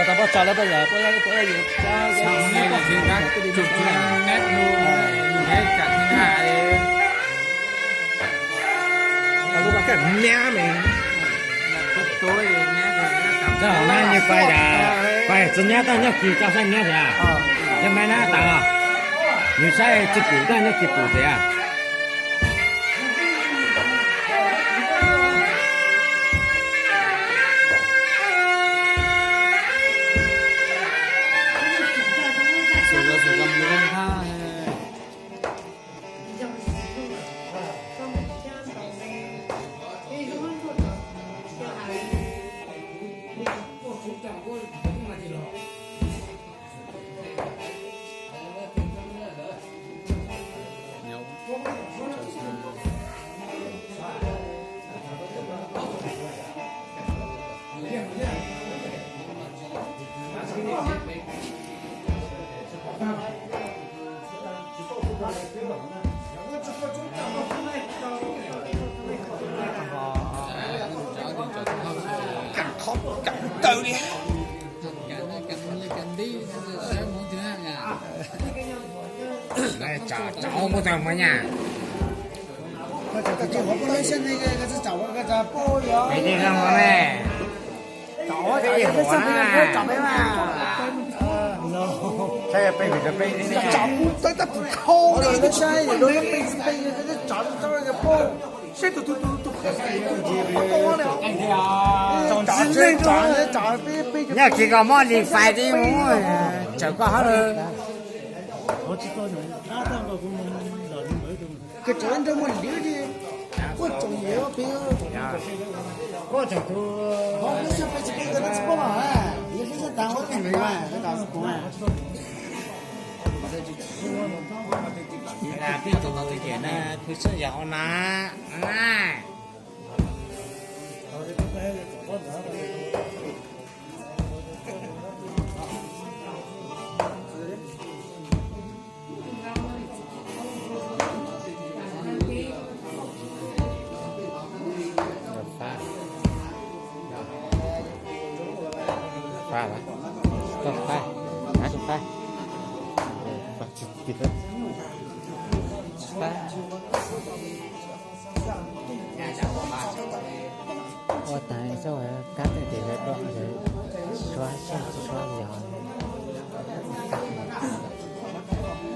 Poj tso lawm, poj yog, poj yog, poj yog, poj yog, poj yog, poj yog, poj yog, poj yog, Txog hauv na, nws pais, pais txiv nyab tag nyob kis tso saib nyab thiab. Cov me na tas, nws saib tsis pum tag nyob kis pum thiab. Tsov muaj tau muaj nyaj. Nyob kis koj mob li fais li mus, tsawm koj hab lawm. Peb tus no tias na, peb sab yog na. Ua tas txhob kab tej tes lawv dua, tsis suav, tsis suav li os.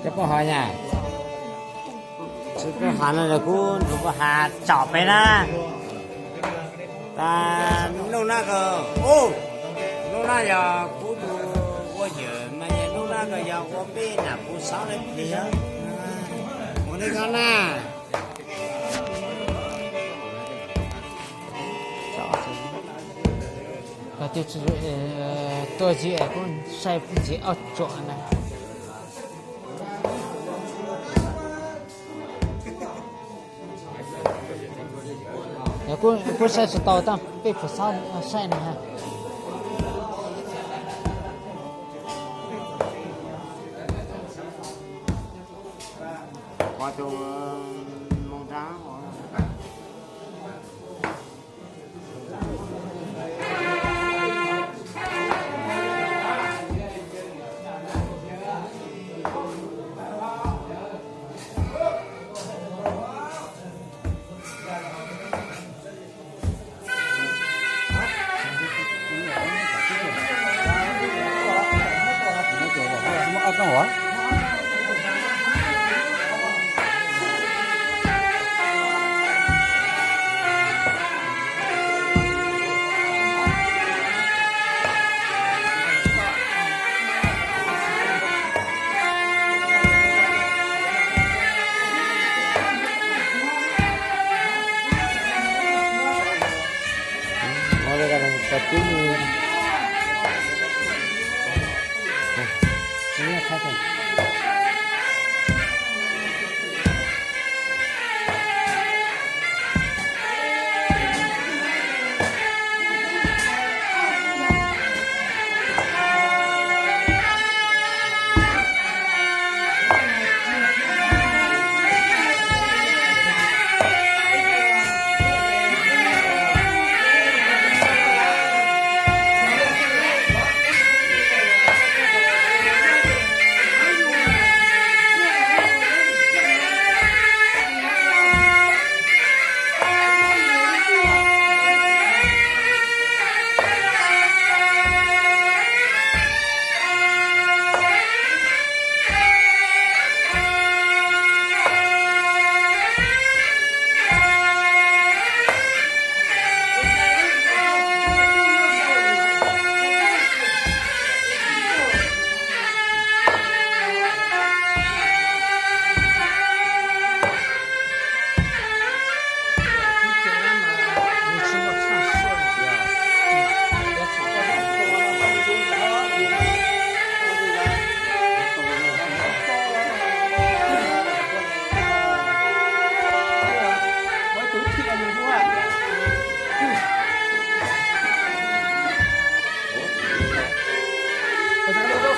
Cov poj hav nyaj, tsis poj hav no kuv tus poj hav tsom peb na. Nuj na ko, nuj na yog kuv tus ua yawm mas yog nuj na ko yog ua peb nam kuv saub na plig. Ua li ko na. Tuaj zis kuj saib ntxiv ob tsuam na. Kuj saib tsis tau tab peb pus xab saib na.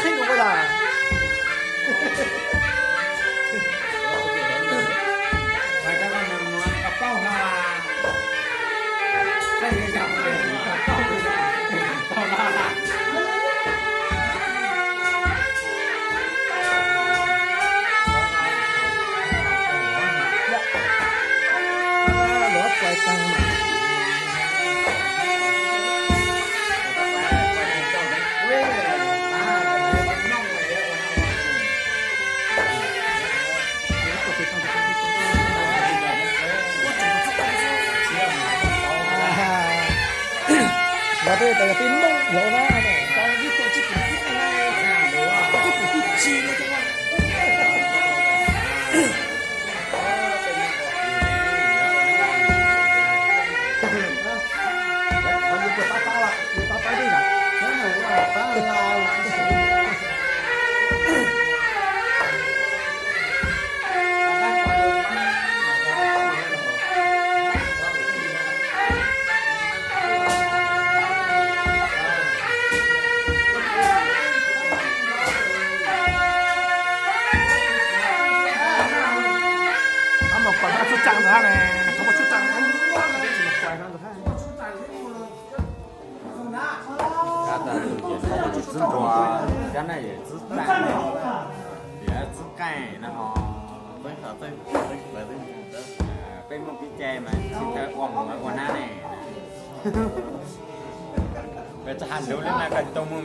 Tib nus ua yog. Ua rau koj nus nua koj paub no. Koj yuav yog koj paub no. Luag pais tag mas. Los tej tas yog peb Hmoob yog na, tau ib tug tsib pum ib na, tsib pum ib tsi na. Txhub tsaa ntawd hab ne, txhub tsaa ntawd hab. Txhub tsaa ntawd hab, txhub tsaa ntawd hab. Cov no yog txhub tsaa, yog txhub qaij no ho. Peb Hmoob kev cai mas tsis tau ua mus ua nab ne. Peb txhub hab nrug le na koj tau mus